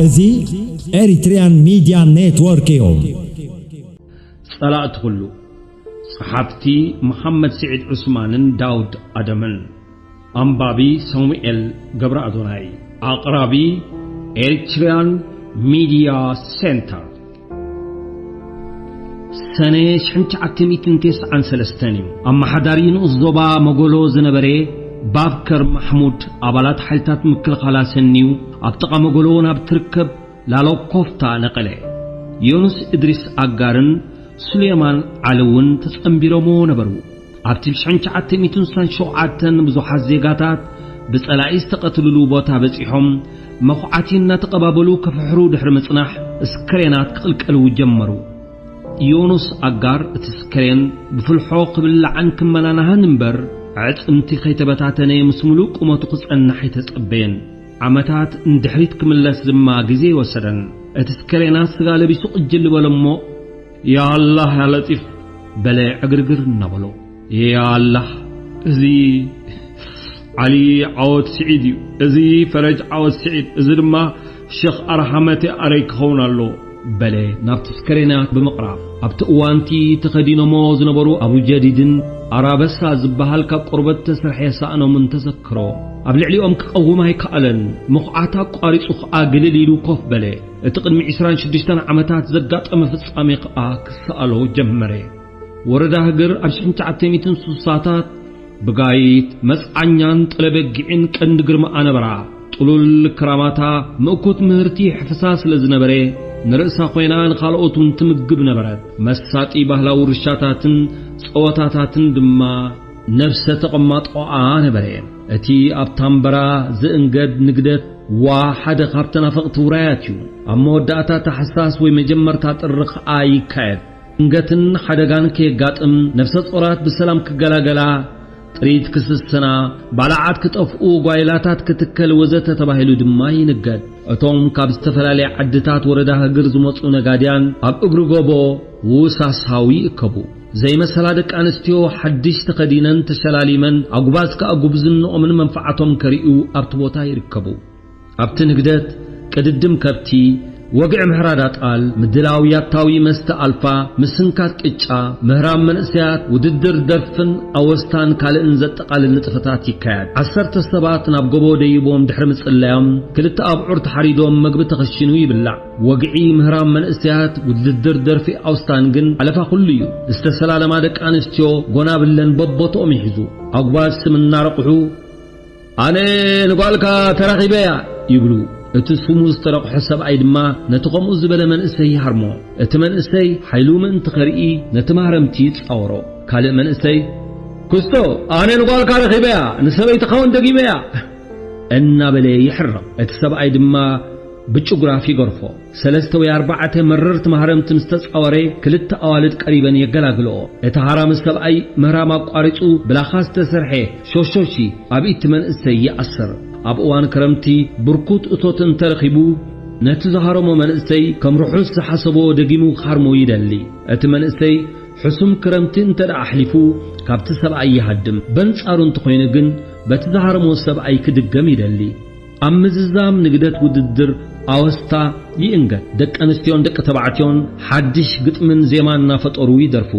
እዚ ኤሪትሪያን ሚድያ ኔትወርክ እዩ። ጸላእቲ ኩሉ። ጸሓፍቲ መሓመድ ስዒድ ዑስማንን ዳውድ ኣደምን። ኣንባቢ ሳሙኤል ገብረ ኣዶናይ። ኣቕራቢ ኤሪትሪያን ሚድያ ሴንተር። ሰነ ሽሕን ትሽዓተ ሚእትን ተስዓን ሰለስተን እዩ። ኣመሓዳሪ ንኡስ ዞባ መጎሎ ዝነበረ ባብከር ማሕሙድ ኣባላት ሓይልታት ምክልኻል ኣሰንዩ ኣብ ጥቓ መጎሎ ናብ ትርከብ ላሎ ኮፍታ ነቐለ። ዮኑስ እድሪስ ኣጋርን ሱሌማን ዓሊ እውን ተጸንቢሮምዎ ነበሩ። ኣብቲ ብ ሽሕን ትሽዓተ ሚእትን ስሳን ሸውዓተን ብዙሓት ዜጋታት ብጸላኢ ዝተቐትልሉ ቦታ በጺሖም መኹዓቲ እናተቐባበሉ ክፍሕሩ ድሕሪ ምጽናሕ እስከሬናት ክቕልቀሉ ጀመሩ። ዮኑስ ኣጋር እቲ ስከሬን ብፍልሖ ክብላዕን ክመናናህን እምበር፣ ኣዕጽምቲ ከይተበታተነ ምስ ምሉእ ቁመቱ ክጸንሕ ኣይተጸበየን። ዓመታት ንድሕሪት ክምለስ ድማ ግዜ ኣይወሰደን። እቲ ስከሬና ስጋ ለቢሱ ቅጅል በለ እሞ፣ "ያ ኣላህ ያ ለጢፍ" በለ ዕግርግር እናበሎ። "ያ ኣላህ፣ እዚ ዓሊ ዓወት ስዒድ እዩ። እዚ ፈረጅ ዓወት ስዒድ፣ እዚ ድማ ሸኽ ኣርሓመቴ ኣረይ ክኸውን ኣለዎ" በለ ናብቲ ስከሬና ብምቕራብ። ኣብቲ እዋንቲ ተኸዲኖሞ ዝነበሩ ኣቡጀዲድን ኣራበሳ ዝበሃል ካብ ቆርበት ተሰርሐ ሳእኖምን ተዘክሮ። ኣብ ልዕሊኦም ክቐውም ኣይከኣለን። ምኹዓት ኣቋሪጹ ኸኣ ግልል ኢሉ ኮፍ በለ። እቲ ቅድሚ ዕስራን ሽዱሽተን ዓመታት ዘጋጠመ ፍጻሜ ኸኣ ክሰኣሎ ጀመረ። ወረዳ ህግር ኣብ ሽሕን ትሽዓተ ሚእትን ስሳታት ብጋይት፣ መጽዓኛን ጠለበጊዕን ቀንዲ ግርማኣ ነበራ። ጥሉል ክራማታ ምእኩት ምህርቲ ይሕፍሳ ስለ ዝነበረ፣ ንርእሳ ኮይና ንኻልኦት እውን ትምግብ ነበረት። መሳጢ ባህላዊ ውርሻታትን ጸወታታትን ድማ ነብሰ ተቐማጦኣ ነበረ። እቲ ኣብ ታምበራ ዝእንገድ ንግደት ዋ ሓደ ካብ ተናፈቕቲ ውራያት እዩ። ኣብ መወዳእታ ታሕሳስ ወይ መጀመርታ ጥሪ ኸኣ ይካየድ። ድንገትን ሓደጋን ከየጋጥም፣ ነፍሰ ጾራት ብሰላም ክገላገላ፣ ጥሪት ክስስና፣ ባላዓት ክጠፍኡ፣ ጓይላታት ክትከል ወዘተ ተባሂሉ ድማ ይንገድ። እቶም ካብ ዝተፈላለያ ዓድታት ወረዳ ህግር ዝመጹ ነጋድያን ኣብ እግሪ ጎቦ ውሳሳዊ ይእከቡ። ዘይመሰላ ደቂ ኣንስትዮ ሓድሽ ተኸዲነን ተሸላሊመን፣ ኣጉባዝ ከኣ ጉብዝንኦምን መንፈዓቶም ከርእዩ ኣብቲ ቦታ ይርከቡ። ኣብቲ ንግደት ቅድድም ከብቲ፣ ወግዒ ምሕራድ ኣጣል፣ ምድላው ያታዊ መስተ ኣልፋ፣ ምስንካት ቅጫ፣ ምህራም መንእሰያት፣ ውድድር ደርፍን ኣወስታን ካልእን ዘጠቓልል ንጥፈታት ይካየድ። ዓሰርተ ሰባት ናብ ጎቦ ደይቦም ድሕሪ ምጽላዮም፣ ክልተ ኣብዑር ተሓሪዶም መግቢ ተኸሺኑ ይብላዕ። ወግዒ ምህራም መንእሰያት፣ ውድድር ደርፊ ኣውስታን ግን ኣለፋ ኩሉ እዩ። ዝተሰላለማ ደቂ ኣንስትዮ ጎናብለን በቦትኦም ይሕዙ። ኣጉባዝ ስም እናረቑሑ፣ "ኣነ ንጓልካ ተረኺበያ" ይብሉ። እቲ ስሙ ዝተረቑሐ ሰብኣይ ድማ ነቲ ከምኡ ዝበለ መንእሰይ ይሃርሞ። እቲ መንእሰይ ሓይሉ ምእንቲ ኸርኢ ነቲ ማህረምቲ ይጻወሮ። ካልእ መንእሰይ፣ "ክስቶ፣ ኣነ ንጓልካ ረኺበያ፣ ንሰበይትኻ እውን ደጊመያ" እናበለ ይሕርቕ። እቲ ሰብኣይ ድማ ብጭጉራፍ ይገርፎ። ሰለስተ ወይ ኣርባዕተ መረርቲ ማህረምቲ ምስ ተጻወረ፣ ክልተ ኣዋልድ ቀሪበን የገላግልኦ። እቲ ሃራሚ ሰብኣይ ምህራም ኣቋሪጹ ብላኻ ዝተሰርሐ ሾሾሺ ኣብ ኢድ እቲ መንእሰይ ይኣስር። ኣብ እዋን ክረምቲ ብርኩት እቶት እንተረኺቡ፣ ነቲ ዝሃረሞ መንእሰይ ከም ርሑስ ዝሓሰቦ ደጊሙ ክሃርሞ ይደሊ። እቲ መንእሰይ ሕሱም ክረምቲ እንተ ደኣ ኣሕሊፉ፣ ካብቲ ሰብኣይ ይሃድም። በንጻሩ እንተኾይኑ ግን፣ በቲ ዝሃረሞ ሰብኣይ ክድገም ይደሊ። ኣብ ምዝዛም ንግደት ውድድር ኣወስታ ይእንገድ። ደቂ ኣንስትዮን ደቂ ተባዕትዮን ሓድሽ ግጥምን ዜማን እናፈጠሩ ይደርፉ።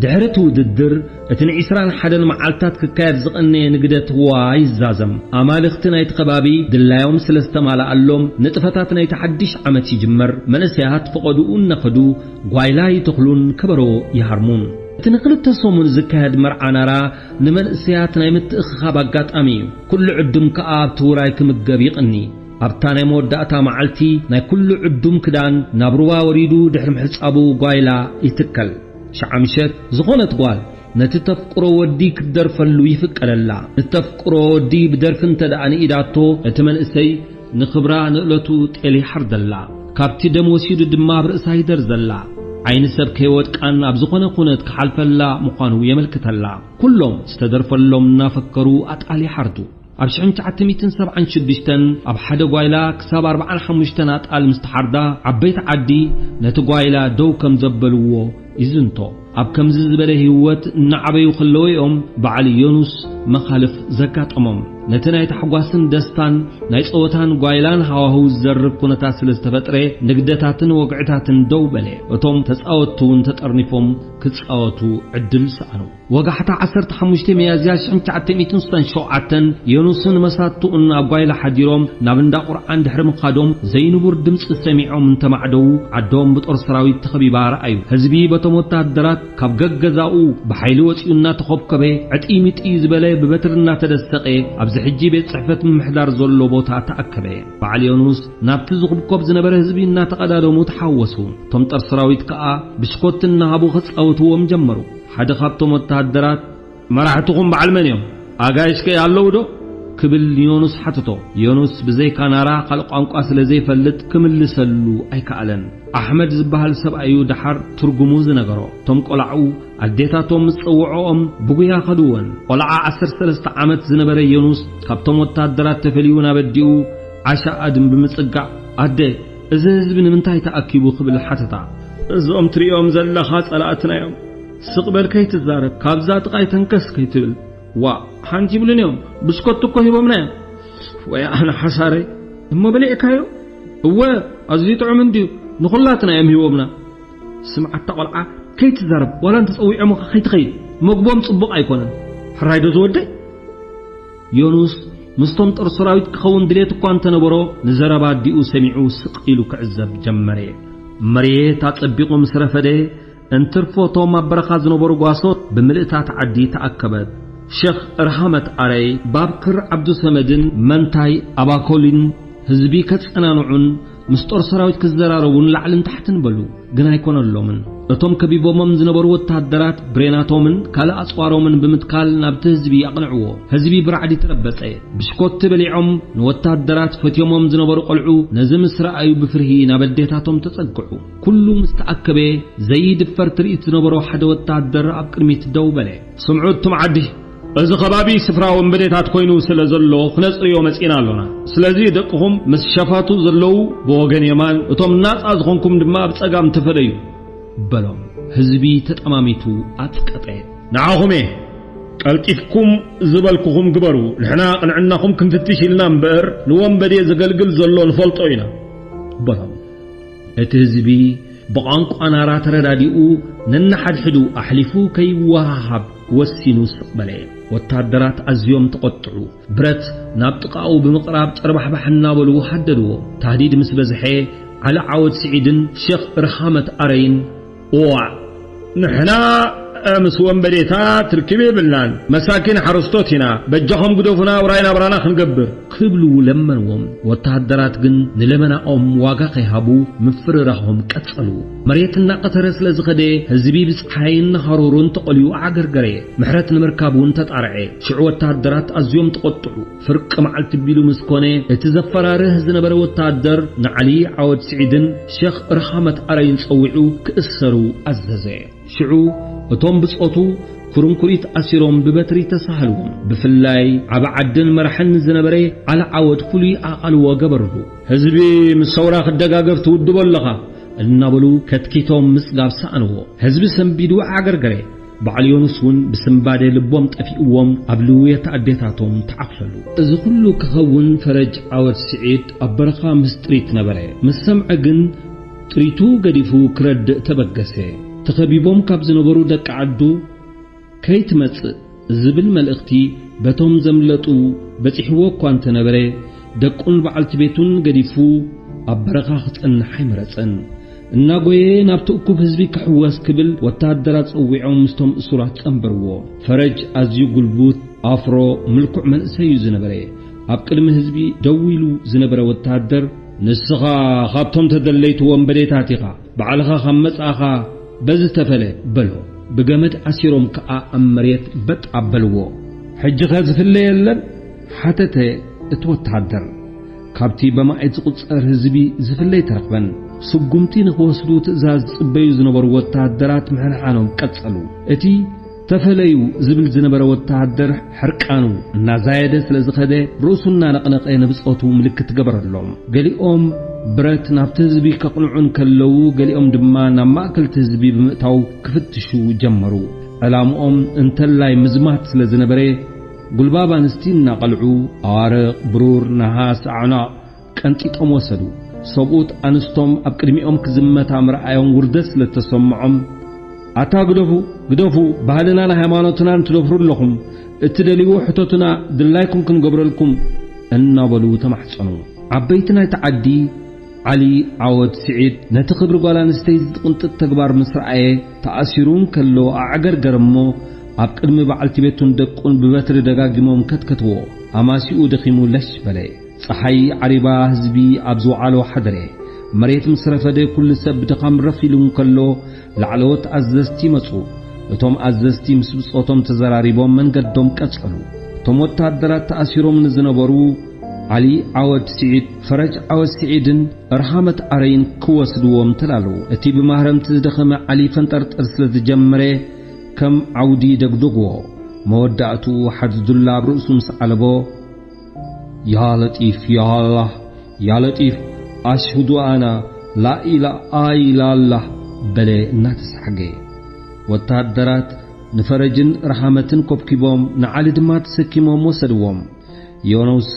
ድሕሪ እቲ ውድድር፣ እቲ ንዒስራን ሓደን መዓልታት ክካየድ ዝቐነየ ንግደት ዋ ይዛዘም። ኣማልኽቲ ናይቲ ከባቢ ድላዮም ስለ ዝተማልኣሎም፣ ንጥፈታት ናይቲ ሓድሽ ዓመት ይጅመር። መንእሰያት ፈቐድኡ እናኸዱ ጓይላ ይተኽሉን ከበሮ ይሃርሙን። እቲ ንኽልተ ሰሙን ዝካየድ መርዓ ናራ ንመንእሰያት ናይ ምትእኽኻብ ኣጋጣሚ እዩ። ኩሉ ዕዱም ከኣ ኣብቲ ውራይ ክምገብ ይቕኒ። ኣብታ ናይ መወዳእታ መዓልቲ ናይ ኩሉ ዕዱም ክዳን ናብ ሩባ ወሪዱ ድሕሪ ምሕጻቡ ጓይላ ይትከል። ሸዓ ምሸት ዝኾነት ጓል ነቲ ተፍቅሮ ወዲ ክትደርፈሉ ይፍቀደላ። ንተፍቅሮ ወዲ ብደርፊ እንተ ደኣ ንኢዳቶ፣ እቲ መንእሰይ ንኽብራ ንእለቱ ጤል ይሓርደላ። ካብቲ ደም ወሲዱ ድማ ኣብ ርእሳ ይደርዘላ። ዓይኒ ሰብ ከይወድቃን ኣብ ዝኾነ ኩነት ክሓልፈላ ምዃኑ የመልክተላ። ኩሎም ዝተደርፈሎም እናፈከሩ ኣጣል ይሓርዱ። ኣብ ሽሕን ትሽዓተ ሚእትን ሰብዓን ሽዱሽተን ኣብ ሓደ ጓይላ ክሳብ ኣርባዓን ሓሙሽተን ኣጣል ምስ ተሓርዳ፣ ዓበይቲ ዓዲ ነቲ ጓይላ ደው ከም ዘበልዎ ይዝንቶ። ኣብ ከምዚ ዝበለ ህይወት እናዓበዩ ከለዉ እዮም በዓል ዮኑስ መኻልፍ ዘጋጠሞም። ነቲ ናይ ታሕጓስን ደስታን ናይ ጸወታን ጓይላን ሃዋህው ዝዘርብ ኩነታት ስለ ዝተፈጥረ፣ ንግደታትን ወግዕታትን ደው በለ። እቶም ተጻወትቲ እውን ተጠርኒፎም ክጻወቱ ዕድል ሰኣኑ። ወጋሕታ ዓሰርተ ሓሙሽተ ሚያዝያ ሽሕን ትሽዓተ ሚእትን ስሳን ሸውዓተን፣ ዮኑስን መሳቱኡን ኣብ ጓይላ ሓዲሮም ናብ እንዳ ቁርዓን ድሕሪ ምኻዶም፣ ዘይንቡር ድምጺ ሰሚዖም እንተማዕደዉ፣ ዓዶም ብጦር ሰራዊት ተኸቢባ ረኣዩ። ህዝቢ በቶም ወተሃደራት ካብ ገገዛኡ ብሓይሊ ወጺኡ እናተኾብኮበ፣ ዕጥይ ምጥይ ዝበለ ብበትሪ እናተደሰቐ፣ ኣብዚ ሕጂ ቤት ጽሕፈት ምምሕዳር ዘሎ ቦታ ተኣከበ። በዓል ዮኑስ ናብቲ ዝኹብኮብ ዝነበረ ህዝቢ እናተቐዳደሙ ተሓወሱ። እቶም ጦር ሰራዊት ከኣ ብሽኮት እናሃቡ ክጻወትዎም ጀመሩ። ሓደ ካብቶም ወተሃደራት፣ "መራሕትኹም በዓል መን እዮም? ኣጋይሽከ ኣለዉ ዶ?" ክብል ንዮኑስ ሓተቶ። ዮኑስ ብዘይካ ናራ ካልእ ቋንቋ ስለ ዘይፈልጥ ክምልሰሉ ኣይከኣለን። ኣሕመድ ዝበሃል ሰብኣዩ ደሓር ትርጉሙ ዝነገሮ። እቶም ቆላዑ ኣዴታቶም ምስ ጸውዖኦም ብጉያ ከድወን። ቆልዓ ዓሰርተ ሰለስተ ዓመት ዝነበረ ዮኑስ ካብቶም ወተሃደራት ተፈልዩ ናብ ኣዲኡ ዓሻ ኣድም ብምጽጋዕ፣ "ኣደ፣ እዚ ህዝቢ ንምንታይ ተኣኪቡ?" ክብል ሓተታ። "እዞም ትርእዮም ዘለኻ ጸላእትና እዮም። ስቕ በል ከይትዛረብ፣ ካብዛ ጥቓይ ተንከስ ከይትብል። ዋ፣ ሓንቲ ይብሉን እዮም፣ ብስኮት እኮ ሂቦምና እዮም። ወይ ኣነ ሓሳረይ፣ እሞ በሊዕካዮ? እወ፣ ኣዝዩ ጥዑም እንድዩ፣ ንኹላትና እዮም ሂቦምና። ስምዓታ ቆልዓ፣ ከይትዛረብ፣ ዋላ እንተጸዊዖምኻ ከይትኸይድ፣ መግቦም ጽቡቕ ኣይኮነን። ሕራይ ዶ ዝወደይ?" ዮኑስ ምስቶም ጦር ሰራዊት ክኸውን ድሌት እኳ እንተነበሮ፣ ንዘረባ ኣዲኡ ሰሚዑ ስቕ ኢሉ ክዕዘብ ጀመረ። መሬት ኣጸቢቑ ምስ ረፈደ፣ እንትርፎ እቶም ኣብ በረኻ ዝነበሩ ጓሶት ብምልእታት ዓዲ ተኣከበት። ሸኽ ርሃመት ኣረይ፣ ባብክር ዓብዱሰመድን መንታይ ኣባኮሊን ህዝቢ ከጸናንዑን ምስ ጦር ሰራዊት ክዘራረቡን ላዕልን ታሕትን በሉ፣ ግን ኣይኮነሎምን። እቶም ከቢቦሞም ዝነበሩ ወተሃደራት ብሬናቶምን ካልእ ኣጽዋሮምን ብምትካል ናብቲ ህዝቢ ኣቕንዕዎ። ህዝቢ ብራዕዲ ተረበጸ። ብሽኮቲ በሊዖም ንወተሃደራት ፈትዮሞም ዝነበሩ ቆልዑ ነዚ ምስ ረኣዩ ብፍርሂ ናብ ኣዴታቶም ተጸግዑ። ኩሉ ምስ ተኣከበ ዘይድፈር ትርኢት ዝነበሮ ሓደ ወተሃደር ኣብ ቅድሚት ደው በለ። "ስምዑ እቱም ዓዲ፣ እዚ ከባቢ ስፍራ ወንበዴታት ኮይኑ ስለ ዘሎ ክነጽርዮ መጺና ኣሎና። ስለዚ ደቅኹም ምስ ሸፋቱ ዘለዉ ብወገን የማን፣ እቶም ናጻ ዝኾንኩም ድማ ኣብ ጸጋም ተፈለዩ" በሎም። ህዝቢ ተጠማሚቱ ኣጽቀጠ። "ንዓኹም እየ፣ ቀልጢፍኩም ዝበልኩኹም ግበሩ። ንሕና ቅንዕናኹም ክንፍትሽ ኢልና እምበር ንወንበዴ ዘገልግል ዘሎ ንፈልጦ ኢና" በሎም። እቲ ህዝቢ ብቋንቋ ናራ ተረዳዲኡ ነንሓድሕዱ ኣሕሊፉ ከይወሃሃብ ወሲኑ ስቕ በለ። ወተሃደራት ኣዝዮም ተቖጥዑ። ብረት ናብ ጥቓኡ ብምቕራብ ጨርባሕባሕ እናበሉ ሃደድዎ። ታህዲድ ምስ በዝሐ ዓሊ ዓወድ ስዒድን ሸኽ ርሃመት ኣረይን፣ "እዋእ፣ ንሕና ምስ ወንበዴታት ርክብ የብልናን፣ መሳኪን ሓረስቶት ኢና፣ በጃኹም ግደፉና ውራይ ናብራና ክንገብር" ክብሉ ለመንዎም። ወተሃደራት ግን ንለመናኦም ዋጋ ከይሃቡ ምፍርራሆም ቀጸሉ። መሬት እናቐተረ ስለ ዝኸደ፣ ህዝቢ ብጸሓይን ሃሩርን ተቖልዩ ኣዓገርገረ። ምሕረት ንምርካብ እውን ተጣርዐ። ሽዑ ወተሃደራት ኣዝዮም ተቖጥዑ። ፍርቂ መዓልቲ ቢሉ ምስ ኮነ፣ እቲ ዘፈራርህ ዝነበረ ወተሃደር ንዓሊ ዓወድ ስዒድን ሸኽ ርሃመት ኣረይን ጸዊዑ ክእሰሩ ኣዘዘ። ሽዑ እቶም ብጾቱ ኩርንኩሪት ኣሲሮም ብበትሪ ተሳሃልዎም። ብፍላይ ዓቢ ዓድን መራሕን ዝነበረ ዓሊ ዓወድ ፍሉይ ኣቓልቦ ገበርሉ። "ህዝቢ ምስ ሰውራ ክደጋገፍ ትውድቦ ኣለኻ" እናበሉ ከትኪቶም ምጽጋብ ሰኣንዎ። ህዝቢ ሰንቢዱ ኣዓገርገረ። በዓል ዮኑስ እውን ብስንባደ ልቦም ጠፊእዎም ኣብ ልውየት ኣዴታቶም ተዓፍለሉ። እዚ ኩሉ ክኸውን ፈረጅ ዓወድ ስዒድ ኣብ በረኻ ምስ ጥሪት ነበረ። ምስ ሰምዐ ግን ጥሪቱ ገዲፉ ክረድእ ተበገሰ። ተኸቢቦም ካብ ዝነበሩ ደቂ ዓዱ "ከይትመጽእ" ዝብል መልእኽቲ በቶም ዘምለጡ በጺሕዎ እኳ እንተነበረ፣ ደቁን በዓልቲ ቤቱን ገዲፉ ኣብ በረኻ ክጸንሕ ኣይመረጸን። እናጎየ ናብቲ እኩብ ህዝቢ ክሕወስ ክብል ወተሃደራት ጸዊዖም ምስቶም እሱራት ጸንበርዎ። ፈረጅ ኣዝዩ ጉልቡት፣ ኣፍሮ፣ ምልኩዕ መንእሰይ እዩ ዝነበረ። ኣብ ቅድሚ ህዝቢ ደው ኢሉ ዝነበረ ወተሃደር፣ "ንስኻ ካብቶም ተደለይቲ ወንበዴታት ኢኻ፣ ባዕልኻ ካብ መጻእኻ በዚ ተፈለ" በሎ። ብገመድ ኣሲሮም ከኣ ኣብ መሬት በጥ ኣበልዎ። "ሕጂኸ ዝፍለ የለን?" ሓተተ እቲ ወተሃደር። ካብቲ በማኢት ዝቑጸር ህዝቢ ዝፍለ ኣይተረኽበን። ስጉምቲ ንኽወስዱ ትእዛዝ ዝጽበዩ ዝነበሩ ወተሃደራት ምሕንሓኖም ቀጸሉ። እቲ ተፈለዩ ዝብል ዝነበረ ወተሃደር ሕርቃኑ እናዛየደ ስለ ዝኸደ፣ ርእሱ እናነቕነቐ ንብጾቱ ምልክት ገበረሎም። ገሊኦም ብረት ናብቲ ህዝቢ ከቕንዑ እንከለዉ፣ ገሊኦም ድማ ናብ ማእከልቲ ህዝቢ ብምእታው ክፍትሹ ጀመሩ። ዕላምኦም እንተላይ ምዝማት ስለ ዝነበረ፣ ጉልባብ ኣንስቲ እናቐልዑ፣ ኣዋርቕ፣ ብሩር፣ ነሃስ፣ ኣዕናቕ፣ ቀንጢጦም ወሰዱ። ሰብኡት ኣንስቶም ኣብ ቅድሚኦም ክዝመታ ምርኣዮም ውርደት ስለ እተሰምዖም፣ "ኣታ ግደፉ፣ ግደፉ፣ ባህልናን ሃይማኖትናን ትደፍሩ ኣለኹም። እትደልይዎ ሕተቱና፣ ድላይኩም ክንገብረልኩም" እናበሉ ተማሕጸኑ። ዓበይቲ ናይቲ ዓዲ፣ ዓሊ ዓወድ ስዒድ፣ ነቲ ክብሪ ጓል ኣንስተይቲ ዝቕንጥጥ ተግባር ምስ ረኣየ፣ ተኣሲሩ እንከሎ ኣዕገርገር እሞ፣ ኣብ ቅድሚ በዓልቲ ቤቱን ደቁን ብበትሪ ደጋጊሞም ከትከትዎ። ኣማሲኡ ደኺሙ ለሽ በለ። ጸሓይ ዓሪባ ህዝቢ ኣብ ዝወዓሎ ሓደረ። መሬት ምስ ረፈደ ኩሉ ሰብ ብድኻም ረፍ ኢሉ እንከሎ ላዕለዎት ኣዘዝቲ መጹ። እቶም ኣዘዝቲ ምስ ብጾቶም ተዘራሪቦም መንገዶም ቀጸሉ። እቶም ወታደራት ተኣሲሮም ንዝነበሩ ዓሊ ዓወድ ስዒድ፣ ፈረጅ ዓወድ ስዒድን ርሃመት ኣረይን ክወስድዎም ተላለዉ። እቲ ብማህረምቲ ዝደኸመ ዓሊ ፈንጠርጠር ስለ ዝጀመረ ከም ዓውዲ ደግደግዎ። መወዳእትኡ ሓድዱላ ኣብ ርእሱ ምስ ዓለቦ፣ "ያ ለጢፍ፣ ያ ኣላህ፣ ያ ለጢፍ፣ ኣሽሁዱ ኣና ላኢላሃ ኢላላህ" በለ እናተሳሕገ። ወተሃደራት ንፈረጅን ረሃመትን ኮብኪቦም ንዓሊ ድማ ተሰኪሞም ወሰድዎም። ዮኑስ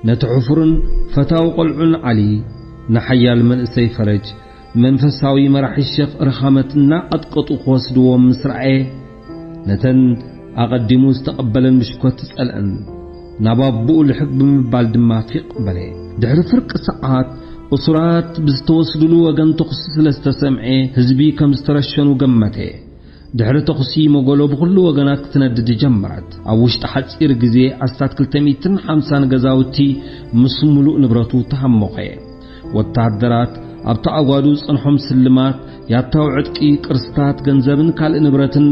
ነቲ ሕፉርን ፈታዊ ቆልዑን ዓሊ፣ ንሓያል መንእሰይ ፈረጅ፣ መንፈሳዊ መራሒ ሸኽ ረሃመት እናቐጥቀጡ ክወስድዎም ምስ ረኣየ፣ ነተን ኣቐዲሙ ዝተቐበለን ብሽኮት ጸልአን፣ ናብ ኣቦኡ ልሕግ ብምባል ድማ ፊቕ በለ። ድሕሪ ፍርቂ ሰዓት፣ እሱራት ብዝተወስድሉ ወገን ተኹሲ ስለ ዝተሰምዐ፣ ህዝቢ ከም ዝተረሸኑ ገመተ። ድሕሪ ተኹሲ መጎሎ ብኹሉ ወገናት ክትነድድ ጀመረት። ኣብ ውሽጢ ሓጺር ግዜ ኣስታት ክልተ ሚእትን ሓምሳን ገዛውቲ ምስ ምሉእ ንብረቱ ተሃሞኸ። ወተሃደራት ኣብቲ ኣጓዱ ዝጸንሖም ስልማት፣ ያታው ዕጥቂ፣ ቅርስታት፣ ገንዘብን ካልእ ንብረትን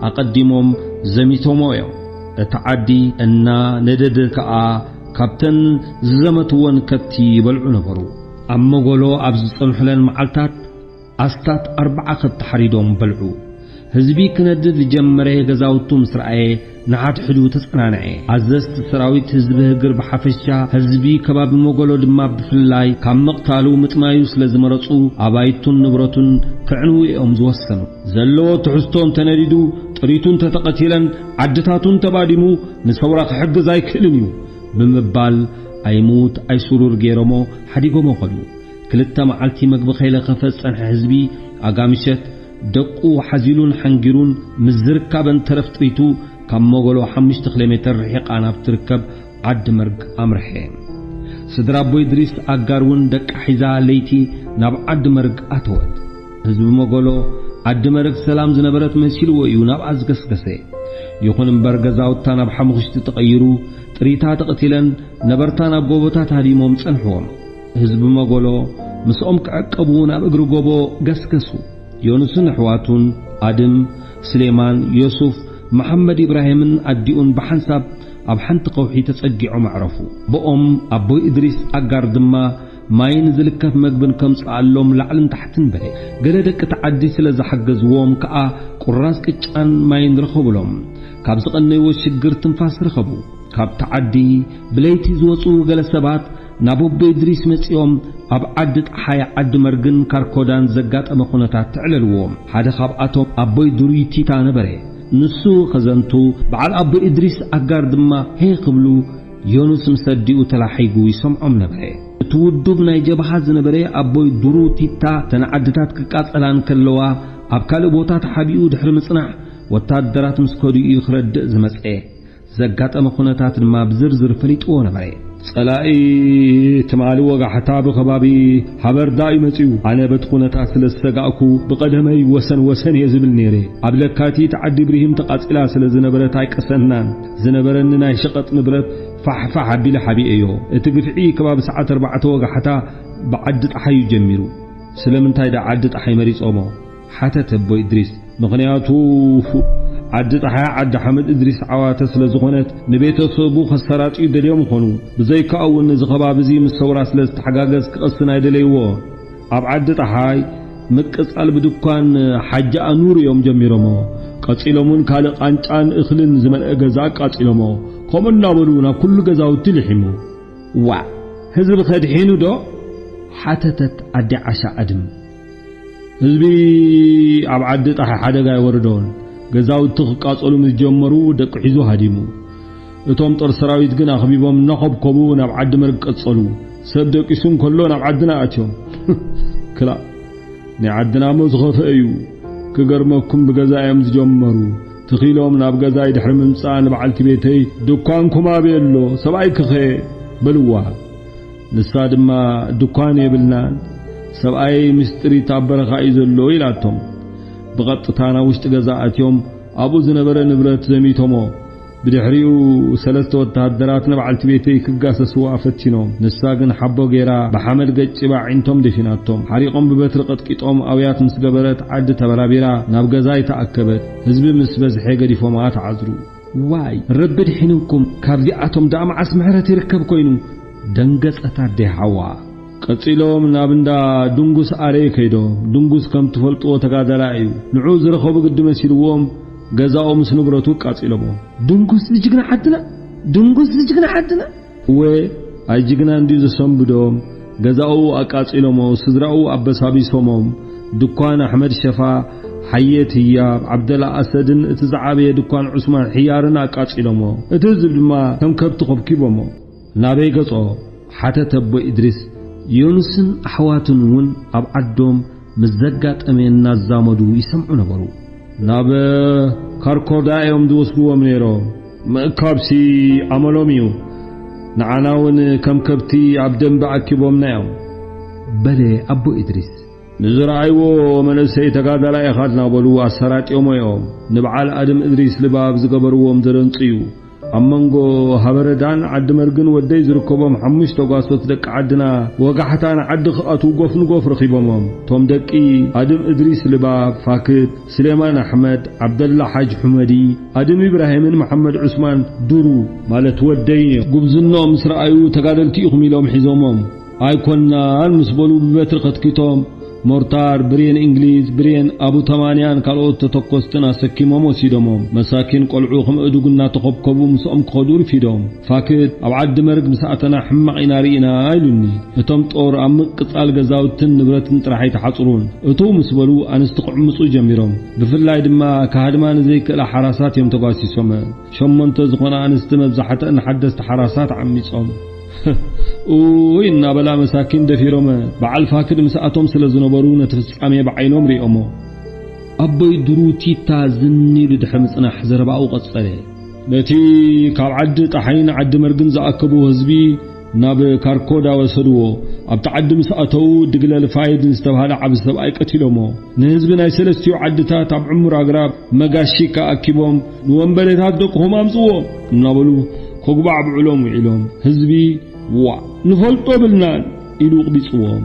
ኣቐዲሞም ዘሚቶሞ እዮም። እታ ዓዲ እናነደደ ከኣ ካብተን ዝዘመትወን ከብቲ ይበልዑ ነበሩ። ኣብ መጎሎ ኣብ ዝጸንሑለን መዓልታት ኣስታት ኣርብዓ ከብቲ ሓሪዶም በልዑ። ህዝቢ ክነድድ ዝጀመረ ገዛውቱ ምስ ረኣየ፣ ንሓድሕዱ ተጸናንዐ። ኣዘዝቲ ሰራዊት ህዝቢ ህግር ብሓፈሻ፣ ህዝቢ ከባቢ መጎሎ ድማ ብፍላይ፣ ካብ ምቕታሉ ምጥማዩ ስለ ዝመረጹ፣ ኣባይቱን ንብረቱን ክዕንዉ እዮም ዝወሰኑ። ዘለዎ ትሕዝቶ እንተነዲዱ፣ ጥሪቱ እንተተቐቲለን፣ ዓድታቱ እንተባዲሙ፣ ንሰውራ ክሕግዝ ኣይክእልን እዩ ብምባል፣ ኣይሙት ኣይስሩር ገይሮሞ ሓዲጎሞ ኸዱ። ክልተ መዓልቲ መግቢ ከይለኸፈ ዝጸንሐ ህዝቢ ኣጋምሸት ደቁ ሓዚሉን ሓንጊሩን ምስ ዝርካበን ተረፍ ጥሪቱ ካብ መጎሎ ሓሙሽተ ኪሎ ሜተር ርሒቓ ናብ ትርከብ ዓዲ መርግ ኣምርሐ። ስድራ ኣቦ ኢድሪስ ኣጋር እውን ደቃ ሒዛ ለይቲ ናብ ዓዲ መርግ ኣተወት። ህዝቢ መጎሎ ዓዲ መርግ ሰላም ዝነበረት መሲልዎ እዩ ናብኣ ዝገስገሰ። ይኹን እምበር ገዛውታ ናብ ሓሙኽሽቲ ተቐይሩ፣ ጥሪታ ተቐቲለን፣ ነበርታ ናብ ጎቦታት ሃዲሞም ጸንሕዎም። ህዝቢ መጎሎ ምስኦም ክዕቀቡ ናብ እግሪ ጎቦ ገስገሱ። ዮኑስን ኣሕዋቱን፣ ኣድም፣ ስሌማን፣ ዮሱፍ፣ መሓመድ ኢብራሂምን ኣዲኡን ብሓንሳብ ኣብ ሓንቲ ከውሒ ተጸጊዖም ኣዕረፉ። ብኦም ኣቦይ እድሪስ ኣጋር ድማ ማይን ዝልከፍ መግብን ከምጽኣሎም ላዕልን ታሕትን በለ። ገለ ደቂ ተዓዲ ስለ ዝሓገዝዎም ከኣ ቁራስ ቅጫን ማይን ረኸቡሎም። ካብ ዝቐነይዎ ሽግር ትንፋስ ረኸቡ። ካብቲ ዓዲ ብለይቲ ዝወጹ ገለ ሰባት ናብ ኣቦ እድሪስ መጺኦም ኣብ ዓዲ ጣሓይ ዓዲ መርግን ካርኮዳን ዘጋጠመ ኩነታት ተዕለልዎም። ሓደ ካብኣቶም ኣቦይ ድሩይ ቲታ ነበረ። ንሱ ከዘንቱ በዓል ኣቦ እድሪስ ኣጋር ድማ ሄ ክብሉ ዮኑስ ምስ ኣዲኡ ተላሒጉ ይሰምዖም ነበረ። እቲ ውዱብ ናይ ጀብሃ ዝነበረ ኣቦይ ድሩ ቲታ ተን ዓድታት ክቃጸላ እንከለዋ ኣብ ካልእ ቦታ ተሓቢኡ ድሕሪ ምጽናሕ ወታደራት ምስ ከዱ እዩ ክረድእ ዝመጸ። ዘጋጠመ ኩነታት ድማ ብዝርዝር ፈሊጥዎ ነበረ። ጸላኢ ትማሊ ወጋሕታ ብኸባቢ ሃበርዳ እዩ መጺኡ። ኣነ በቲ ኩነታት ስለ ዝሰጋእኩ ብቐደመይ ወሰን ወሰን እየ ዝብል ነይረ። ኣብ ለካቲት ዓዲ ብርሂም ተቓጺላ ስለ ዝነበረት ኣይቀሰናን። ዝነበረኒ ናይ ሸቐጥ ንብረት ፋሕፋሕ ኣቢለ ሓቢኤዮ። እቲ ግፍዒ ከባቢ ሰዓት ኣርባዕተ ወጋሕታ ብዓዲ ጣሓይ እዩ ጀሚሩ። ስለምንታይ ደኣ ዓዲ ጣሓይ መሪጾሞ? ሓተተ ኣቦ እድሪስ። ምኽንያቱ ዓዲ ጣሓይ ዓዲ ሓመድ እድሪስ ዓዋተ ስለ ዝኾነት ንቤተሰቡ ከሰራጥዩ ደልዮም ይኾኑ። ብዘይካኡ እውን እዚ ከባቢ እዚ ምስ ሰውራ ስለ ዝተሓጋገዝ ክቐስን ኣይደለይዎ። ኣብ ዓዲ ጣሓይ ምቅጻል ብድኳን ሓጂ ኣኑር እዮም ጀሚሮሞ። ቀጺሎም እውን ካልእ ቃንጫን እኽልን ዝመልአ ገዛ ኣቃጺሎሞ። ከምኡ እናበሉ ናብ ኩሉ ገዛውቲ ልሒሙ። "ዋ፣ ህዝቢ ከድሒኑ ዶ?" ሓተተት ኣደ ዓሻ ኣድም። ህዝቢ ኣብ ዓዲ ጣሒ ሓደጋ ኣይወረዶን። ገዛውቲ ክቃጸሉ ምስ ጀመሩ ደቂ ሒዙ ሃዲሙ። እቶም ጦር ሰራዊት ግን ኣኽቢቦም እናኾብኮቡ ናብ ዓዲ መርግ ቀጸሉ። ሰብ ደቂሱ እንከሎ ናብ ዓድና ኣትዮም። ክላእ፣ ናይ ዓድና እሞ ዝኸፍአ እዩ። ክገርመኩም፣ ብገዛ እዮም ዝጀመሩ። ትኺሎም ናብ ገዛይ ድሕሪ ምምጻእ ንበዓልቲ ቤተይ፣ "ድኳንኩም ኣበይ ኣሎ? ሰብኣይኪኸ?" በልዋ። ንሳ ድማ፣ "ድኳን የብልናን፣ ሰብኣይ ምስጢሪት ኣብ በረኻ እዩ ዘሎ" ኢላቶም። ብቐጥታ ናብ ውሽጢ ገዛ ኣትዮም ኣብኡ ዝነበረ ንብረት ዘሚቶሞ። ብድሕሪኡ ሰለስተ ወተሃደራት ንበዓልቲ ቤተይ ክጋሰስዋ ፈቲኖም። ንሳ ግን ሓቦ ገይራ ብሓመድ ገጭባ ኣዒንቶም ደፊናቶም። ሓሪቖም ብበትሪ ቀጥቂጦም ኣውያት ምስ ገበረት ዓዲ ተበራቢራ ናብ ገዛይ ተኣከበት። ህዝቢ ምስ በዝሐ ገዲፎማ ተዓዝሩ። "ዋይ፣ ረቢ ድሒንኩም፣ ካብዚኣቶም ደኣ መዓስ ምሕረት ይርከብ ኮይኑ?" ደንገጸት ኣደ ሓዋ። ቀጺሎም ናብ እንዳ ድንጉስ ኣረይ ከይዶም። ድንጉስ ከም ትፈልጥዎ ተጋዳላይ እዩ። ንዑ ዝረኸቡ ግዲ መሲልዎም ገዛኡ ምስ ንብረቱ ኣቃጺሎሞ። "ድንጉስ ዝጅግና ዓድና፣ ድንጉስ ዝጅግና ዓድና!" እወ፣ ኣይ ጅግና እንድዩ ዘሰንብዶም። ገዛኡ ኣቃጺሎሞ፣ ስድራኡ ኣበሳቢሶሞም። ድኳን ኣሕመድ ሸፋ፣ ሓየት ህያብ፣ ዓብደላ ኣሰድን እቲ ዝዓበየ ድኳን ዑስማን ሕያርን ኣቃጺሎሞ። እቲ ህዝቢ ድማ ከም ከብቲ ኮብኪቦሞ። "ናበይ ገጾ?" ሓተተ ኣቦ ኢድሪስ። ዮኑስን ኣሕዋቱን እውን ኣብ ዓዶም ምስ ዘጋጠመ እናዛመዱ ይሰምዑ ነበሩ። "ናብ ካርኮዳ እዮም ዝወስድዎም ነይሮም። ምእካብሲ ኣመሎም እዩ። ንዓና እውን ከም ከብቲ ኣብ ደንበ ኣኪቦምና እዮም" በለ ኣቦ ኢድሪስ። "ንዝረኣይዎ መንእሰይ ተጋዳላይ ኢኻ እናበሉ ኣሰራጢዮሞ እዮም። ንበዓል ኣድም እድሪስ ልባብ ዝገበርዎም ዘደንጹ እዩ። ኣብ መንጎ ሃበረዳን ዓዲ መርግን ወደይ ዝርከቦም ሓሙሽተ ጓሶት ደቂ ዓድና ወጋሕታ ንዓዲ ክኣትዉ ጎፍ ንጎፍ ረኺቦሞም። እቶም ደቂ ኣድም እድሪስ ልባብ፣ ፋክት፣ ስሌማን ኣሕመድ፣ ዓብደላ ሓጅ ሑመዲ፣ ኣድም ኢብራሂምን መሓመድ ዑስማን ዱሩ፣ ማለት ወደይን እዮም። ጉብዝንኦም ምስ ረኣዩ ተጋደልቲ ኢኹም ኢሎም ሒዞሞም። ኣይኮናን ምስ በሉ ብበትሪ ከትኪቶም ሞርታር፣ ብሬን እንግሊዝ፣ ብሬን ኣቡ ተማንያን ካልኦት ተተኮስትን ኣሰኪሞም ወሲዶሞም። መሳኪን ቆልዑ ከም እዱግ እናተኾብኮቡ ምስኦም ክኸዱ ርፊዶም። ፋክት፣ ኣብ ዓዲ መርግ ምስ ኣተና ሕማቕ ኢና ርኢና ኢሉኒ። እቶም ጦር ኣብ ምቅጻል ገዛውትን ንብረትን ጥራሕ ኣይተሓጽሩን። እትው ምስ በሉ ኣንስቲ ክዕምጹ ጀሚሮም። ብፍላይ ድማ ክሃድማ ንዘይክእላ ሓራሳት እዮም ተጓሲሶመን። ሸሞንተ ዝኾና ኣንስቲ መብዛሕተኣን ሓደስቲ ሓራሳት ዓሚጾም። ኡይ እናበላ መሳኪን ደፊሮመ። በዓል ፋክድ ምስኣቶም ስለ ዝነበሩ ነቲ ፍጻሜ ብዓይኖም ሪኦሞ። ኣቦይ ድሩ ቲታ ዝን ኢሉ ድሕሪ ምጽናሕ ዘረባኡ ቀጸለ። ነቲ ካብ ዓዲ ጣሓይን ዓዲ መርግን ዝኣከብዎ ህዝቢ ናብ ካርኮዳ ወሰድዎ። ኣብቲ ዓዲ ምስ ኣተዉ ድግለል ፋይድ ዝተባህለ ዓቢ ሰብኣይ ቀቲሎሞ። ንህዝቢ ናይ ሰለስቲኡ ዓድታት ኣብ ዕሙር ኣግራብ መጋሺካ ኣኪቦም ንወንበዴታት ደቅኹም ኣምጽዎ እናበሉ ኮጉባዕ ብዕሎም ውዒሎም። ህዝቢ ዋእ ንፈልጦ ብልናን ኢሉ ቅቢጽዎም።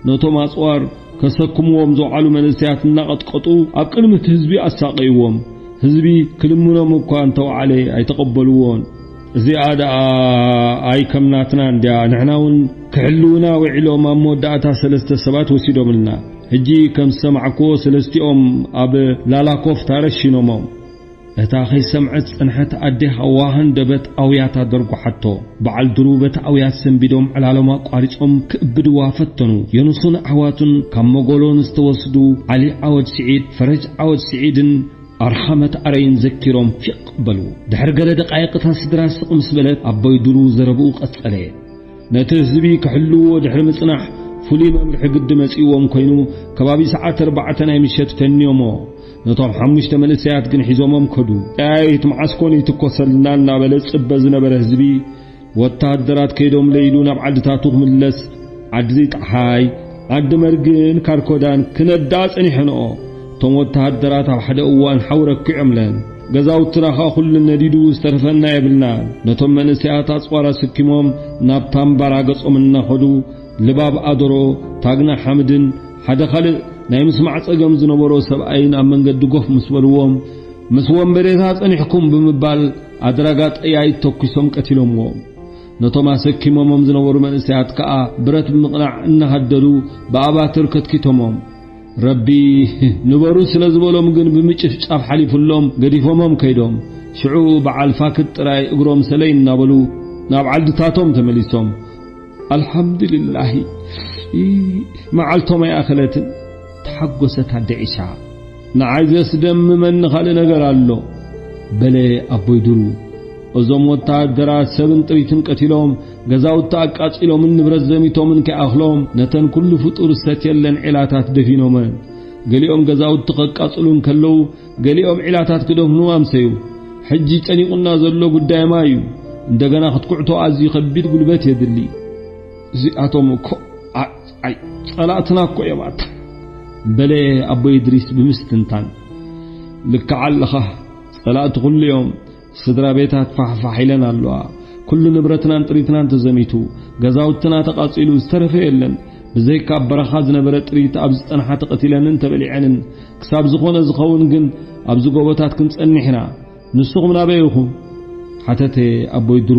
ነቶም ኣጽዋር ከሰክምዎም ዝወዓሉ መንእሰያት እናቐጥቀጡ ኣብ ቅድሚ እቲ ህዝቢ ኣሳቐይዎም። ህዝቢ ክልምኖም እኳ እንተወዓለ ኣይተቐበልዎን። እዚኣ ደኣ ኣይ ከም ናትና እንድያ፣ ንሕና እውን ክሕልውና ውዒሎም ኣብ መወዳእታ ሰለስተ ሰባት ወሲዶምልና። ሕጂ ከም ዝሰማዕክዎ ሰለስቲኦም ኣብ ላላኮፍታ ረሺኖሞም። እታ ከይሰምዐት ዝጸንሐት ኣዴ ሃዋ ሃንደበት ኣውያታ ደርጓሓቶ። በዓል ድሩ በቲ ኣውያት ሰንቢዶም ዕላሎም ኣቋሪጾም ክእብድዋ ፈተኑ። የኑስን ኣሕዋቱን ካብ መጎሎን ዝተወስዱ ዓሊ ዓወድ ስዒድ፣ ፈረጅ ዓወድ ስዒድን ኣርሓመት ኣረይን ዘኪሮም ፊቕ በሉ። ድሕሪ ገለ ደቃይቕ እታ ስድራ ስቕ ምስ በለት ኣቦይ ድሩ ዘረብኡ ቀጸለ። ነቲ ህዝቢ ክሕልዎ ድሕሪ ምጽናሕ ፍሉይ መምርሒ ግዲ መጺእዎም ኮይኑ፣ ከባቢ ሰዓት ኣርባዕተ ናይ ምሸት ፈንዮሞ። ነቶም ሓሙሽተ መንእሰያት ግን ሒዞሞም ከዱ። ጠያይት መዓስ ኮን ይትኮሰልና እናበለ ዝጽበ ዝነበረ ህዝቢ፣ ወተሃደራት ከይዶም ለይሉ ናብ ዓድታቱ ክምለስ፣ ዓዲ ጣሓይ፣ ዓዲ መርግን ካርኮዳን ክነዳ ጸኒሐንኦ። እቶም ወተሃደራት ኣብ ሓደ እዋን ሓው ረኪዖምለን። ገዛውትና ኸኣ ኩሉ ነዲዱ ዝተረፈና የብልናን። ነቶም መንእሰያት ኣጽዋር ኣሰኪሞም ናብ ታምባራ ገጾም እናኸዱ፣ ልባብ ኣደሮ፣ ታግና ሓምድን ሓደ ካልእ ናይ ምስማዕ ጸገም ዝነበሮ ሰብኣይን ኣብ መንገዲ ጎፍ ምስ በልዎም፣ ምስ ወንበዴታ ጸኒሕኩም ብምባል ኣድራጋ ጠያይት ተኲሶም ቀቲሎምዎም። ነቶም ኣሰኪሞሞም ዝነበሩ መንእሰያት ከኣ ብረት ብምቕናዕ እናሃደዱ ብኣባትር ከትኪቶሞም። ረቢ ንበሩ ስለ ዝበሎም ግን ብምጭፍጫፍ ሓሊፉሎም ገዲፎሞም ከይዶም። ሽዑ በዓል ፋክት ጥራይ እግሮም ሰለይ እናበሉ ናብ ዓድታቶም ተመሊሶም። ኣልሓምዱሊላሂ፣ ኢ፣ መዓልቶም ኣይኣኸለትን። ተሓጎሰት ኣደ ዒሻ። ንዓይ ዘስደምመኒ ካልእ ነገር ኣሎ፣ በለ ኣቦይ ድሩ። እዞም ወተሃደራት ሰብን ጥሪትን ቀቲሎም፣ ገዛውቲ ኣቃጺሎምን ንብረት ዘሚቶምን ከይኣኽሎም፣ ነተን ኩሉ ፍጡር ዝሰትየለን ዒላታት ደፊኖመን። ገሊኦም ገዛውቲ ከቃጽሉ እንከለዉ፣ ገሊኦም ዒላታት ክደፍኑ ኣምሰዩ። ሕጂ ጨኒቑና ዘሎ ጉዳይ ማይ እዩ። እንደገና ክትኩዕቶ ኣዝዩ ከቢድ ጉልበት የድሊ። እዚኣቶም እኮ ዓ-፣ ዓይ፣ ጸላእትና እኮ እዮም ኣታ፣ በለ ኣቦ ኢድሪስ ብምስትንታን። ልክዕ ኣለኻ፣ ጸላእቲ ኩሉ እዮም። ስድራ ቤታት ፋሕፋሕ ኢለን ኣለዋ። ኩሉ ንብረትናን ጥሪትናን ተዘሚቱ፣ ገዛውትና ተቓጺሉ፣ ዝተረፈ የለን። ብዘይካ ኣብ በረኻ ዝነበረ ጥሪት ኣብ ዝጸንሓ ተቐቲለንን ተበሊዐንን። ክሳብ ዝኾነ ዝኸውን ግን ኣብዚ ጎቦታት ክንጸንሕ ኢና። ንስኹም ናበይ ኢኹም? ሓተተ ኣቦይ ድሩ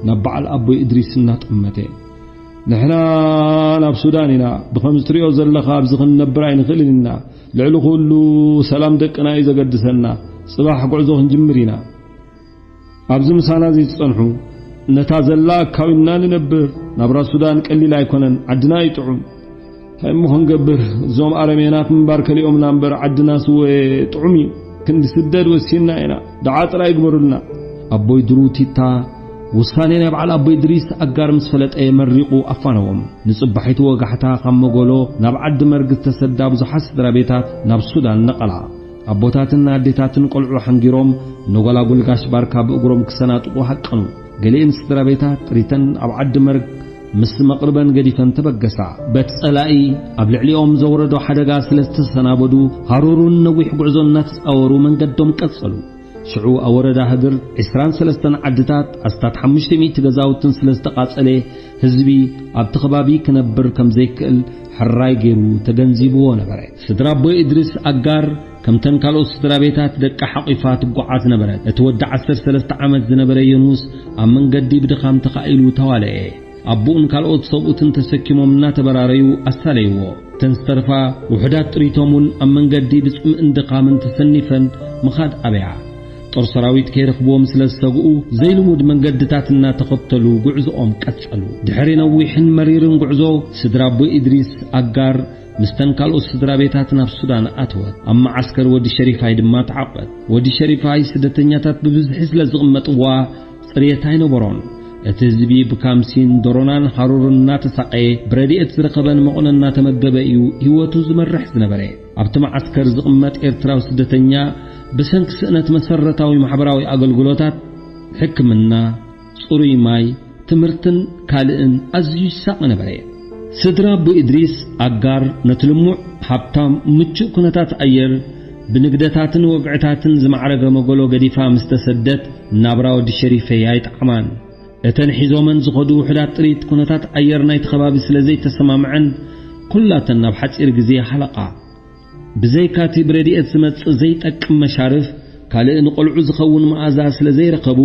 ናብ በዓል ኣቦይ እድሪስ እናጠመተ። ንሕና ናብ ሱዳን ኢና። ብኸምዚ ትሪኦ ዘለኻ ኣብዚ ክንነብር ኣይንኽእልን ኢና። ልዕሊ ኩሉ ሰላም ደቅና እዩ ዘገድሰና። ጽባሕ ጉዕዞ ክንጅምር ኢና። ኣብዚ ምሳና ዘይትጸንሑ፣ ነታ ዘላ ኣካዊንና ንነብር። ናብራ ሱዳን ቀሊል ኣይኮነን፣ ዓድና እዩ ጥዑም። እንታይ እሞ ክንገብር፣ እዞም ኣረሜናት ምንባር ከሊኦምና እምበር፣ ዓድና ስወ ጥዑም እዩ። ክንዲ ስደድ ወሲንና ኢና። ደዓ ጥራይ ይግበሩልና። ኣቦይ ድሩ ቲታ ውሳኔ ናይ በዓል ኣቦይ ድሪስ ኣጋር ምስ ፈለጠ መሪቑ ኣፋነዎም። ንጽባሒቱ ወጋሕታ ካብ መጎሎ ናብ ዓዲ መርግ ዝተሰዳ ብዙሓት ስድራ ቤታት ናብ ሱዳን ነቐላ። ኣቦታትን ኣዴታትን ቆልዑ ሓንጊሮም ንጎላጉል ጋሽ ባርካ ብእግሮም ክሰናጥቑ ሃቀኑ። ገሊኤን ስድራ ቤታት ጥሪተን ኣብ ዓዲ መርግ ምስ መቕርበን ገዲፈን ተበገሳ። በቲ ጸላኢ ኣብ ልዕሊኦም ዘውረዶ ሓደጋ ስለ ዝተሰናበዱ፣ ሃሩሩን ነዊሕ ጉዕዞ እናተጻወሩ መንገዶም ቀጸሉ። ሽዑ ኣብ ወረዳ ህድር ዕስራን ሰለስተን ዓድታት ኣስታት ሓሙሽተ ሚእቲ ገዛውትን ስለ ዝተቓጸለ፣ ህዝቢ ኣብቲ ከባቢ ክነብር ከም ዘይክእል ሕራይ ገይሩ ተገንዚብዎ ነበረ። ስድራ ኣቦይ እድሪስ ኣጋር ከምተን ካልኦት ስድራ ቤታት ደቃ ሓቒፋ ትጓዓዝ ነበረት። እቲ ወዲ ዓሰርተ ሰለስተ ዓመት ዝነበረ ዮኑስ ኣብ መንገዲ ብድኻም ተኻኢሉ ተዋለኤ። ኣቦኡን ካልኦት ሰብኡትን ተሰኪሞም እናተበራረዩ ኣሳለይዎ። እተን ዝተርፋ ውሑዳት ጥሪቶም እውን ኣብ መንገዲ ብጽምእን ድኻምን ተሰኒፈን ምኻድ ኣበያ። ጦር ሰራዊት ከይረኽብዎም ስለ ዝሰግኡ፣ ዘይልሙድ መንገድታት እናተኸተሉ ጉዕዞኦም ቀጸሉ። ድሕሪ ነዊሕን መሪርን ጉዕዞ፣ ስድራ ኣቦ ኢድሪስ ኣጋር ምስተን ካልኦት ስድራ ቤታት ናብ ሱዳን ኣተወት። ኣብ መዓስከር ወዲ ሸሪፋይ ድማ ተዓቖት። ወዲ ሸሪፋይ ስደተኛታት ብብዝሒ ስለ ዝቕመጥዋ፣ ጽሬት ኣይነበሮን። እቲ ህዝቢ ብካምሲን ዶሮናን ሃሩርን እናተሳቐየ፣ ብረድኤት ዝረኸበን መቑነ እናተመገበ እዩ ህይወቱ ዝመርሕ ዝነበረ። ኣብቲ መዓስከር ዝቕመጥ ኤርትራዊ ስደተኛ ብሰንኪ ስእነት መሰረታዊ ማሕበራዊ ኣገልግሎታት፣ ሕክምና፣ ጽሩይ ማይ፣ ትምህርትን ካልእን ኣዝዩ ይሳቐ ነበረ። ስድራ ኣቦ ኢድሪስ ኣጋር ነቲ ልሙዕ፣ ሃብታም፣ ምቹእ ኩነታት ኣየር፣ ብንግደታትን ወግዕታትን ዝማዕረገ መጎሎ ገዲፋ ምስ ተሰደት፣ ናብራ ወዲ ሸሪፈይ ኣይጠዓማን። እተን ሒዞመን ዝኸዱ ውሑዳት ጥሪት ኩነታት ኣየር ናይቲ ከባቢ ስለ ዘይተሰማምዐን፣ ኩላተን ናብ ሓጺር ግዜ ሃለቓ። ብዘይካቲ ብረድኤት ዝመጽእ ዘይጠቅም መሻርፍ፣ ካልእ ንቖልዑ ዝኸውን መኣዛ ስለ ዘይረኸቡ፣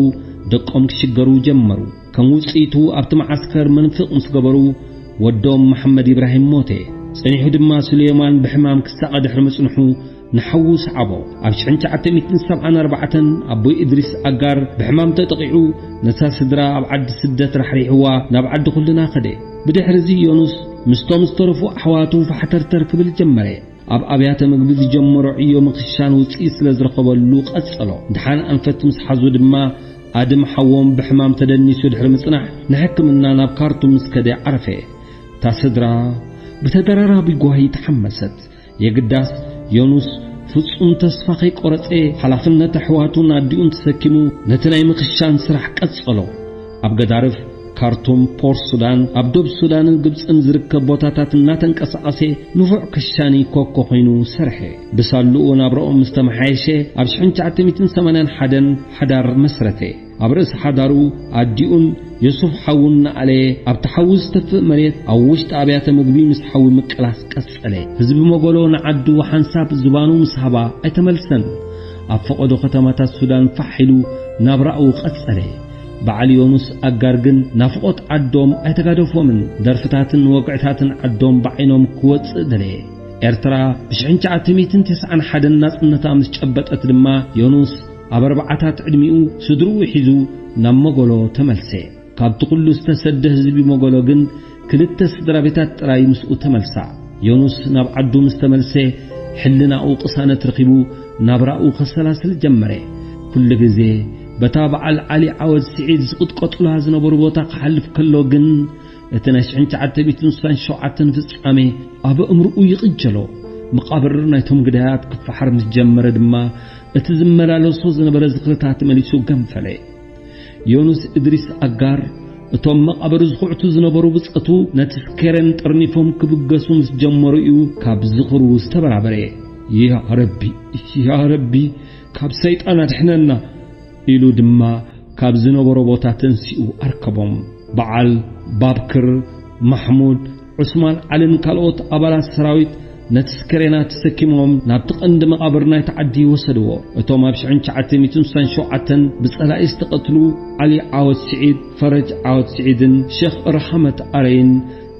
ደቆም ክሽገሩ ጀመሩ። ከም ውጽኢቱ፣ ኣብቲ መዓስከር መንፍቕ ምስ ገበሩ፣ ወዶም መሓመድ ኢብራሂም ሞተ። ጸኒሑ ድማ፣ ሱሌማን ብሕማም ክሳቐ ድሕሪ ምጽንሑ፣ ንሓዉ ሰዓቦ። ኣብ ሽሕን ትሽዓተ ሚእትን ሰብዓን ኣርባዕተን፣ ኣቦይ እድሪስ ኣጋር ብሕማም ተጠቒዑ፣ ነታ ስድራ ኣብ ዓዲ ስደት ራሕሪሕዋ፣ ናብ ዓዲ ኩልና ከደ። ብድሕርዚ፣ ዮኑስ ምስቶም ዝተረፉ ኣሕዋቱ ፋሕተርተር ክብል ጀመረ። ኣብ ኣብያተ ምግቢ ዝጀመሮ ዕዮ ምኽሻን ውጽኢት ስለ ዝረኸበሉ ቀጸሎ። ደሓን ኣንፈት ምስ ሓዙ ድማ፣ ኣድም ሓዎም ብሕማም ተደኒሱ ድሕሪ ምጽናሕ፣ ንሕክምና ናብ ካርቱም ምስ ከደ ዓረፈ። እታ ስድራ ብተደራራቢ ጓሂ ተሓመሰት። የግዳስ፣ ዮኑስ ፍጹም ተስፋ ከይቆረጸ፣ ሓላፍነት ኣሕዋቱን ኣዲኡን ተሰኪሙ፣ ነቲ ናይ ምኽሻን ስራሕ ቀጸሎ። ኣብ ገዳርፍ ካርቱም፣ ፖርት ሱዳን፣ ኣብ ዶብ ሱዳንን ግብጽን ዝርከብ ቦታታት እናተንቀሳቐሰ ንፉዕ ከሻኒ ኮኮ ኮይኑ ሰርሐ። ብሳልኡ ናብራኦም ምስ ተመሓየሸ፣ ኣብ ሽሕን ትሽዓተ ሚእትን ሰማንያን ሓደን ሓዳር መስረተ። ኣብ ርእሲ ሓዳሩ ኣዲኡን የሱፍ ሓዉን እናኣለየ፣ ኣብቲ ሓዊ ዝተፍእ መሬት ኣብ ውሽጢ ኣብያተ ምግቢ ምስ ሓዊ ምቅላስ ቀጸለ። ህዝቢ መጎሎ ንዓዱ ሓንሳብ ዝባኑ ምስ ሃባ ኣይተመልሰን። ኣብ ፈቐዶ ከተማታት ሱዳን ፋሕ ኢሉ ናብራኡ ቀጸለ። በዓል ዮኑስ ኣጋር ግን ናፍቖት ዓዶም ኣይተጋደፎምን። ደርፍታትን ወግዕታትን ዓዶም ብዓይኖም ክወጽእ ደለየ። ኤርትራ ብ ሽሕን ትሽዓተ ሚእትን ተስዓን ሓደን ናጽነታ ምስ ጨበጠት ድማ፣ ዮኑስ ኣብ ኣርባዓታት ዕድሚኡ ስድርኡ ሒዙ ናብ መጎሎ ተመልሰ። ካብቲ ኩሉ ዝተሰደ ህዝቢ መጎሎ ግን ክልተ ስድራ ቤታት ጥራይ ምስኡ ተመልሳ። ዮኑስ ናብ ዓዱ ምስ ተመልሰ፣ ሕልናኡ ቅሳነት ረኺቡ ናብራኡ ከሰላስል ጀመረ። ኩሉ ግዜ በታ በዓል ዓሊ ዓወድ ስዒድ ዝቕጥቀጡላ ዝነበሩ ቦታ ክሓልፍ ከሎ ግን፣ እቲ ናይ ሽሕን ትሽዓተ ሚእትን ስሳን ሸውዓተን ፍጻሜ ኣብ ኣእምሮኡ ይቕጀሎ። መቓብር ናይቶም ግዳያት ክፈሓር ምስ ጀመረ ድማ፣ እቲ ዝመላለሶ ዝነበረ ዝኽርታት መሊሱ ገንፈለ። ዮኑስ እድሪስ ኣጋር፣ እቶም መቓብር ዝኹዕቱ ዝነበሩ ብጸቱ፣ ነቲ ስኬረን ጠርኒፎም ክብገሱ ምስ ጀመሩ እዩ ካብ ዝኽሩ ዝተበራበረ። ያ ረቢ፣ ያ ረቢ፣ ካብ ሰይጣን ኣድሕነና፣ ኢሉ ድማ ካብ ዝነበሮ ቦታ ተንሲኡ ኣርከቦም። በዓል ባብክር፣ ማሕሙድ፣ ዑስማን ዓልን ካልኦት ኣባላት ሰራዊት ነቲ ስከሬና ተሰኪሞም ናብቲ ቀንዲ መቓብር ናይቲ ዓዲ ወሰድዎ። እቶም ኣብ ሽሕን ትሽዓተ ሚእትን ስሳን ሸውዓተን ብጸላኢ ዝተቐትሉ ዓሊ ዓወት ስዒድ፣ ፈረጅ ዓወት ስዒድን ሸኽ ርሓመት ኣረይን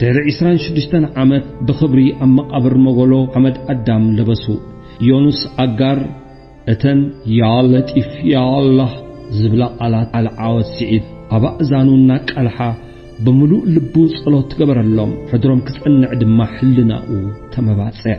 ድሕሪ ዕስራን ሽዱሽተን ዓመት ብኽብሪ ኣብ መቓብር መጎሎ ሓመድ ኣዳም ለበሱ። ዮኑስ ኣጋር እተን "ያ ለጢፍ ያ ኣላህ" ዝብላ ቃላት ዓሊ ዓወት ስዒድ ኣብ ኣእዛኑ እናቃልሓ ብምሉእ ልቡ ጸሎት ትገበረሎም። ሕድሮም ክጸንዕ ድማ ሕልናኡ ተመባጽዐ።